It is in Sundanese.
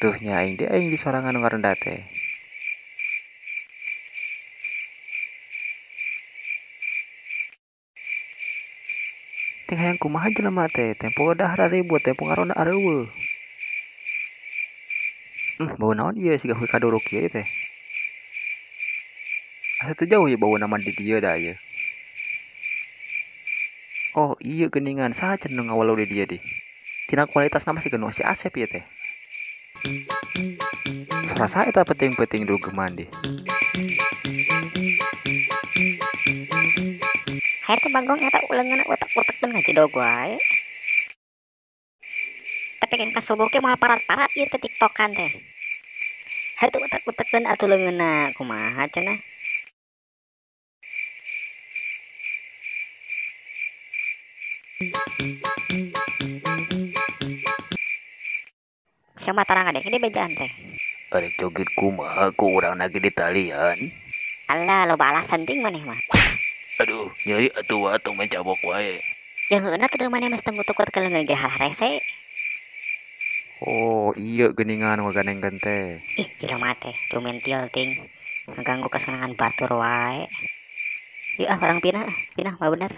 Tuh nya aing deh aing di sorangan nu ngaronda teh. Ting hayang kumaha jelema teh, tempo dahar ribut, tempo ngaronda areueuh. Bau naon ieu siga huy kaduruk kieu teh. Asa teu jauh ieu bauna mah di dieu da ieu. Oh iya geuningan saha cenah nu ngawelo di dieu dih. Tina kualitasna mah siga nu si Asep ieu teh. Sarasa eta penting-penting dugeman dih. Hayo teh bagong eta uleungeun utek-utekkeun ngajedog wae. Tapi kan kasubuh ge moal parat-parat ieu teh tiktokan teh. Hayo teh utek-utekkeun atuh leungeunna kumaha cenah. Siapa tarang adek ini bejaan teh? Arek joget kumaha ku urang lagi di talian. Alah, loba alasan ting maneh mah. Aduh, nyeri atuh wa tong mencabok wae. Yang heueuna teh maneh mah teu ngutuk ke leungeun ge hararese. Oh, iya geuningan ngaganengkeun teh. Ih, jelema teh jumentil ting. Ngaganggu kesenangan batur wae. Yuk ah, orang pindah, pindah mah bener.